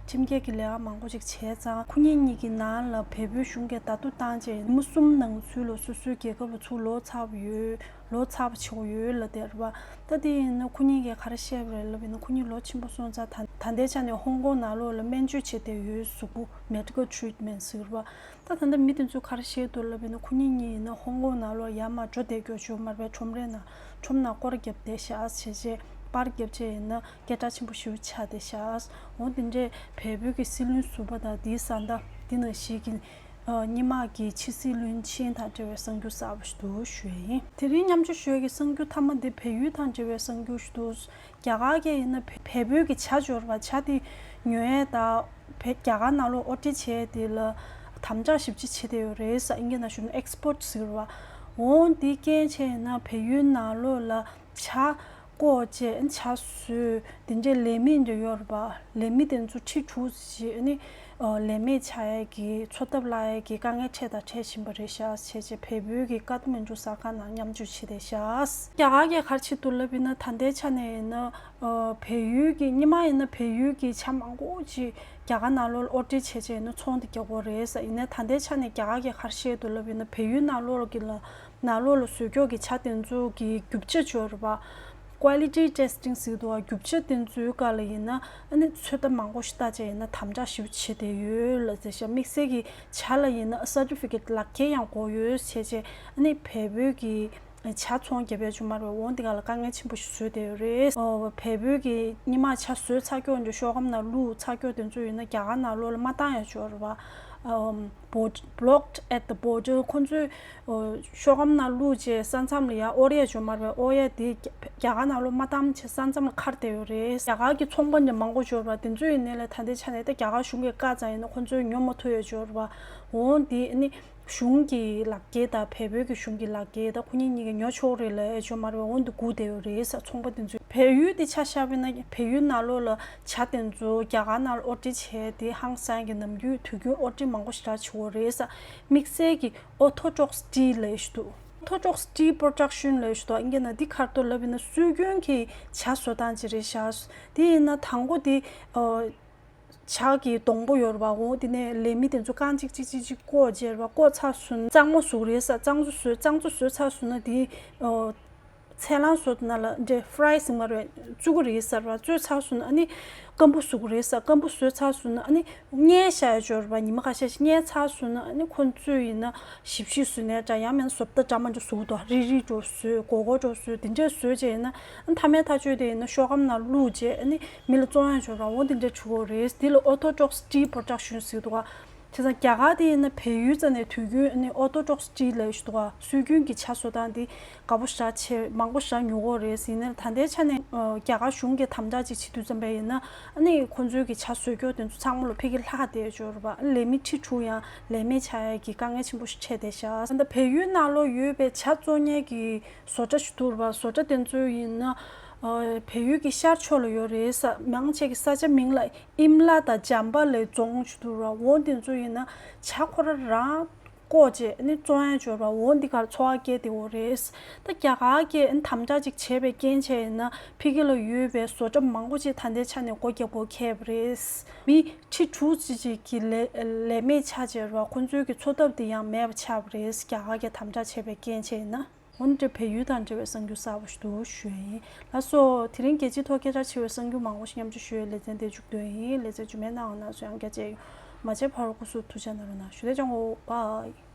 ཁྲིམས་འགལ་གྱི་ལས་ཀ་མང་པོ་ཅིག་བྱས་ཙང་ཁོ་གཉིས་གཉིས་ཀྱི་ནང་ལ་བལ་པོའི་གཞུང་གིས་བརྡ་ཐོ་བཏང་བྱས་ཉི་མ་གསུམ་ནང་ཚུད་ལ་སོ་སོའི་རྒྱལ་ཁབ་ལ་ཚུར་ལོག་ཚར་བ་ཡོད། ལོག་ཚར་བ་བྱེད་དགོས་ཡོད་ལབ་བསྡད་རེད་པ། ད་དེ་ཡིན་ན་ཁོ་གཉིས་ཀྱིས་ག་རེ་བཤད་པ་རེད་ལབ་ཡིན་ན་ཁོ་གཉིས་ལོ་ཆེན་པོ་སོང་ཙང་ད་ད་ལྟའི་ཆ་ནས་ཧོང་ཀོང་ནང་ལོགས་ལ་སྨན་བཅོས་བྱེད་བསྡད་ཡོད། གཟུགས་པོ་མེ་ཌི་ཀལ་ཊི་རིཊ་མེན་ཊི་ཟེར་བ། ད་ད་ལྟ་མི་དེ་ཚོས་ག་རེ་བཤད་འདུག་ལབ་ཡིན་ན་ཁོ་གཉིས་གཉིས་ཡིན་ན་ཧོང་ཀོང་ནང་ལོགས་ཡར་མར་འགྲོ་བསྡད་རྒྱུ་ཡོད་མ་རེད་པས། ཁྲོམ་རའི་ནང་ཁྲོམ་ནང་སྐོར་རྒྱབ་བསྡད་ཤག་བྱས་བྱས་པར་རྒྱབ་བྱས་ཡིན་ན་སྐད་གྲགས་ཆེན་པོ་ཞེ་པོ་ཆགས་བསྡད་ཤག་འོ་དེ་འདྲས་བལ་པོའི་གི་སྲིད་བློན་ཟུར་པ་དང་དེའི་བཟའ་ཟླ་དེ་ནང་བཞིན་གྱི་སྔོན་མ་གི་ཕྱི་སྲིད་བློན་ཆེན་དང་འབྲེལ་བའི་གསར་འགྱུར་གསར་པ་ཞིག་འདུག་ཞུ་ཡག་ཡིན། དེ་རིང་མཉམ་སྤྱོད་ཞུ་ཡག་གི་གསར་འགྱུར་མཐའ་མ་འདི་བལ་ཡུལ་དང་འབྲེལ་བའི་གསར་འགྱུར་ཞིག་འདུག་རྒྱ་གར་གྱིས་ཡིན་ན་བལ་བལ་པོའི་གི་ཇ་འབྱོར་བ་ཇ་དེ་ཉོ་ཡག་དང་བལ་རྒྱ་གར་ནང་ལོགས་ཨོ་ཊི་བྱས་དེ་ལ་དམ་དྲག་ཞེ་པོ་ཅིག་བྱེད་བསྡད་ཡོད་རེད་ཟེར། ཨིན་སྐད་ནང་ཞུ་ན་ཨེག་སི་པོར་ཊི་ཟེར་བ། འོ་འདི་རྐྱེན་བྱས་ན་བལ་ཡུལ་ནང་ལོགས་ལ་ཇ་བཀོག་བྱས་ཇ་བཟོས་དེ་འདྲའི་ལས་མི་འདྲ་ཡོད་རེད་པ། ལས་མི་དེ་ཚོ་ཁྲི་དྲུག་ཅིག་ཨ་ནི་ལས་མེད་ཆགས་ཡག་གི་འཚོ་ཐབས་བརླག་ཡག་གི་དཀའ་ངལ་འཕྲད་དང་འཕྲད་བཞིན་པ་རེད་ཤག་བྱས་བྱས་བལ་པོའི་གི་ཀ་ཐ་མན་ཌུ་གསར་ཁང་ནང་མཉམ་སྤྱོད་བྱས་བསྡད་ཤག་རྒྱ་གར་གྱིས་ག་རེ་བྱེད་འདུག་ལབ་ཡིན་ན་ད་ལྟའི་ཆ་ནས་ཡིན་ན་བལ་ཡུལ་གྱི་སྔོན་མ་ཡིན་ན་བལ་ཡུལ་གྱི་ཇ་མང་པོ་ཅིག་རྒྱ་གར་ནང་ལོགས་ལ་ཨོ་ཊི་བྱས་བྱས་ཡིན་ན་ཚོང་དེ་རྒྱག་གི་ཡོད་རེད་ཟེར། ཡིན་ནའི་ད་ལྟའི་ཆ་ནས་རྒྱ་གར་གྱིས་ག་རེ་བཤད་འདུག་ལབ་ཡིན་ན་བལ་ཡུལ་ནང་ལོགས་ཀྱི་ལ་ནང་ལོགས་ལ་བཟོས་རྒྱུ་གི་ཇ་དེ་ཚོ་གི་རྒྱུ་ཆ་འབྱོར་བ། Quality testing ཟེར་འདུག་བ། རྒྱུ་ཆ་དེ་ཚོའི་སྒང་ལ་ཡིན་ན་ཨ་ནི་ཚོད་ལྟ་མང་པོ་ཞིག་བལྟས་བྱས་ཡིན་ན་དམ་དྲག་ཞེ་པོ་བྱས་བསྡད་ཡོད་ལབ་ཟེར་ཤག་དམིགས་བསལ་གྱི་ཇ་ལ་ཡིན་ན་སར་ཊི་ཕི་ཀེཊ་ལག་འཁྱེར་ཡང་དགོས་ཡོད་བྱས་བྱས་ཨ་ནི་བལ་པོའི་གི་ཇ་ཚོང་རྒྱབ་ཡག་བྱུང་མ་རེད། འོ་འདི་ག་ལ་དཀའ་ངལ་ཆེན་པོ་ཞིག་བཟོས་བསྡད་ཡོད་རེད། ཨོ་བལ་པོའི་གི་སྔོན་མ་ཇ་བཟོས་ཚར་ཀྱོག་འདི་ཤོག་སྒམ་ནང་བླུགས་ཚར་ཀྱོག་དེ་ཚོ་ཡིན་ན་རྒྱ་གར་ནང་ལོགས་ལ་མ་བཏང་ཡག་ཅིག་ཡོད་རེད་པ། ཨམ་བོ་blocked at the border ཁོ་ཚོས་ཨོ་ཤོག་སྒམ་ནང་བླུགས་བྱས་ས་མཚམས་ལ་ཡར་དབོར་ཡག་ཅིག་ཡོད་མ་རེད། དབོར་ཡག་དེ་རྒྱ་གར་ནང་ལོགས་མ་བཏང་བྱས་ས་མཚམས་ལ་འཁར་བསྡད་ཡོད་རེད། རྒྱ་གར་གི་ཚོང་པ་འདི་མང་པོ་ཅིག་ཡོད་རེད་པ། དེ་ཚོ་ཡིན་ནའི་ལ་ད་ལྟའི་ཆ་ནས་ད་རྒྱ་གར་གཞུང་གིས་བཀག་ཙང་ཡིན་ན་ཁོ་ཚོས་ཉོ་མ་ཐུབ་ཡག་ཅིག་ཡོད་རེད་པ། འོ་འདི་ཨ་ནི། གཞུང་གི་ལག་འཁྱེར་དང་བལ་པོའི་གི་གཞུང་གི་ལག་འཁྱེར་དང་ཁོ་གཉིས་གཉིས་ཀྱིས་ཉོ་ཆོག་རེད་ལབ་ཡག་ཅིག་ཡོད་མ་རེད་པ། འོ་འདི་སྒུག་བསྡད་ཡོད་རེད་ཟེར། ཚོང་པ་དེ་ཚོས་བལ་ཡུལ་དེ་ཆ་བཞག་པ་ཡིན་ན་བལ་ཡུལ་ནང་ལོགས་ལ་ཇ་དེ་ཚོ་རྒྱ་གར་ནང་ལ་ཨོ་ཊི་བྱས་དེ་ཧང་སང་གི་ནམ་རྒྱུན་དུས་རྒྱུན་ཨོ་ཊི་མང་པོ་ཞེ་དྲག་བྱེད་ཀྱི་ཡོད་རེད་ཟེར། དམིགས་བསལ་གྱི་Orthodox Tea ལབ་ཡག་ཅིག་འདུག Orthodox Tea Production ལབ་ཡག་ཅིག་འདུག་ཨིན་སྐད་ནང་འདི་ག་རེ་འདུག་ལབ་ཡིན་ན་སྲོལ་རྒྱུན་གྱི་ཇ་བཟོ་སྟངས་ཅིག་རེད་ཤག་དེ་ཡིན་ན་དང་པོ་དེ་ཨ། ཇ་གི་སྡོང་པོ་ཡོད་རེད་པ། འོ་དེ་ནས་ལས་མི་དེ་ཚོ་རྐང་གཅིག་གཅིག་གཅིག་གཅིག་བཀོག་བྱས་རེད་པ། བཀོག་ཚར་སོང་ན་གཙང་མ་བཟོ་གི་རེད་ཟེར། གཙང་བཟོ་བཟོས་གཙང་བཟོ་བཟོས་ཚར་སོང་ན་དེ་ཨོ་ཚལ་སླང་བཟོ་དེ་ནང་ལ་འདྲེ་ཕ་རའི་ཟེར་མ་རེད། བཙོ་གི་རེད་ཟེར་བ། བཙོས་ཚར་སོང་ན་ཨ་ནི་སྐམ་པོ་བཟོ་གི་རེད་ཟེར། སྐམ་པོ་བཟོས་ཚར་སོང་ན་ཨ་ནི་བསྙལ་བཞག་ཡག་ཅིག་ཡོད་རེད་པ། ཉི་མ་ཁ་ཤས་ཤིག་བསྙལ་ཚར་སོང་ན་ཨ་ནི་ཁོ་ཚོས་ཡིན་ན་ཞིབ་ཞིབ་བཟོས་ནའི་འདྲ། ཡང་མིན་ན་བཟོ་ལྟ་འདྲ་མི་འདྲ་བཟོ་གི་འདུག་རིལ་རིལ་འདྲ་བཟོས་སྒོར་སྒོར་འདྲ་བཟོས་དེ་འདྲས་བཟོས་བྱས་ཡིན་ན་ཨ་ནི་མཐའ་མའི་ཐག་གཅོད་དེ་ཡིན་ན་ཤོག་སྒམ་ནང་བླུགས་བྱས་ཨ་ནི་མི་ལ་བཙོང་ཡག་ཅིག་ཡོད་རེད་པ། འོ་དེ་འདྲས་བྱེད་ཀྱི་ཡོད་རེད། དེ་ལ་Orthodox Tea Production ཟེར་གྱི་འདུག་ག་དེ་ཙང་རྒྱ་གར་དེ་ཡིན་ན་བལ་ཡུལ་རྩ་ནས་དུས་རྒྱུན་ཨ་ནི་ཨོ་ཐོ་ཌོག་སི་ལབ་ཞིག་འདུག་ག་སྲོལ་རྒྱུན་གྱི་ཇ་བཟོ་སྟངས་དེ་དགའ་པོ་ཞེ་དྲག་བྱེད། མང་པོ་ཞེ་དྲག་ཉོ་གི་ཡོད་རེད། ཡིན་ནའི་ད་ལྟའི་ཆ་ནས་ཨ་རྒྱ་གར་གཞུང་གིས་དམ་དྲག་ཅིག་བྱེད་དུས་ཙམ་པ་ཡིན་ན་ཨ་ནི་ཁོང་ཚོའི་གི་ཇ་བཟོ་མཁན་དེ་ཚོ་ཚང་མ་ལ་ཕ་གི་ལྷག་བསྡད་ཡོད་རེད་པ། ལས་མི་ཁྲི་དྲུག་ཡང་ལས་མེད་ཆགས་ཡ་གི་དཀའ་ངལ་ཆེན་པོ་ཞིག་འཕྲད་བསྡད་ཤག་ད་བལ་ཡུལ་ནང་ལོགས་ཡོད་པའི་ཇ་བཙོང་མཁན་གྱི་བཟོ་གྲྭ་ཞིག་འདུག་རེད་པ། བཟོ་གྲྭ་དེ་ཚོ་ཡིན་ན་ཨ་བལ་ཡུལ་གྱི་ཤར་ཕྱོགས་ལ་ཡོད་རེད། ས་མང་ཆེ་གི་ས་ཆ་མིང་ལ་ཨིམ་ལ་དང་ཇམ་པ་ལའི་རྫོང་ཞིག་འདུག་རེད་པ། འོ་དེ་ཚོ་ཡིན་ན་ཇ་ཁོ་རང་རང་བཀོག་བྱས་ནི་བཙོང་ཡ་ཡོད་རེད་པ། འོ་འདི་གར་འཚོ་བ་སྐྱེལ་བསྡད་ཡོད་རེད། ད་རྒྱ་གར་གྱིས་དམ་དྲག་ཅིག་བྱས་པའི་རྐྱེན་བྱས་ཡིན་ན་ཕ་གི་ལ་ཡོད་པའི་བཟོ་གྲྭ་མང་པོ་ཅིག་ད་ལྟའི་ཆ་ནས་སྒོ་རྒྱག་དགོས་འཁེལ་བ་རེད། མི་ཁྲི་དྲུག་ཅིག་ཅིག་གི་ལས་ལས་མེད་ཆགས་བྱས་རེད་པ། ཁོང་ཚོའི་གི་འཚོ་ཐབས་དེ་ཡང་མེད་པ་ཆགས་པ་རེད། རྒྱ་གར་གྱིས་དམ་དྲག་བྱས་པའི་རྐྱེན་བྱས་ཡིན་ན། འོ་ནི་འདྲ་བལ་ཡུལ་དང་འབྲེལ་བའི་གསར་འགྱུར་གསར་པ་ཞིག་འདུག་ཞུ་ཡ་ཡིན། ལགས་སོ། དེ་རིང་རྒྱལ་སྤྱིའི་ཐོག་སྐད་ཆ་ཆེ་བའི་གསར་འགྱུར་མང་པོ་ཞིག་མཉམ་སྤྱོད་ཞུ་ཡ་ལེ་ཚན་དེ་མཇུག་བསྡུ་ཡ་ཡིན། ལེ་ཚན་རྗེས་མའི་ནང་ང་རྣམ་ཚོ་ཡང་བསྐྱར་མཇལ་ཡོང་། མ་མཇལ་བར་དུ་སྐུ་གཟུགས་ཐུགས་ཅག་གནང་རོགས་གནང་ཞུ། དེ་ཅང་གོ་བའི།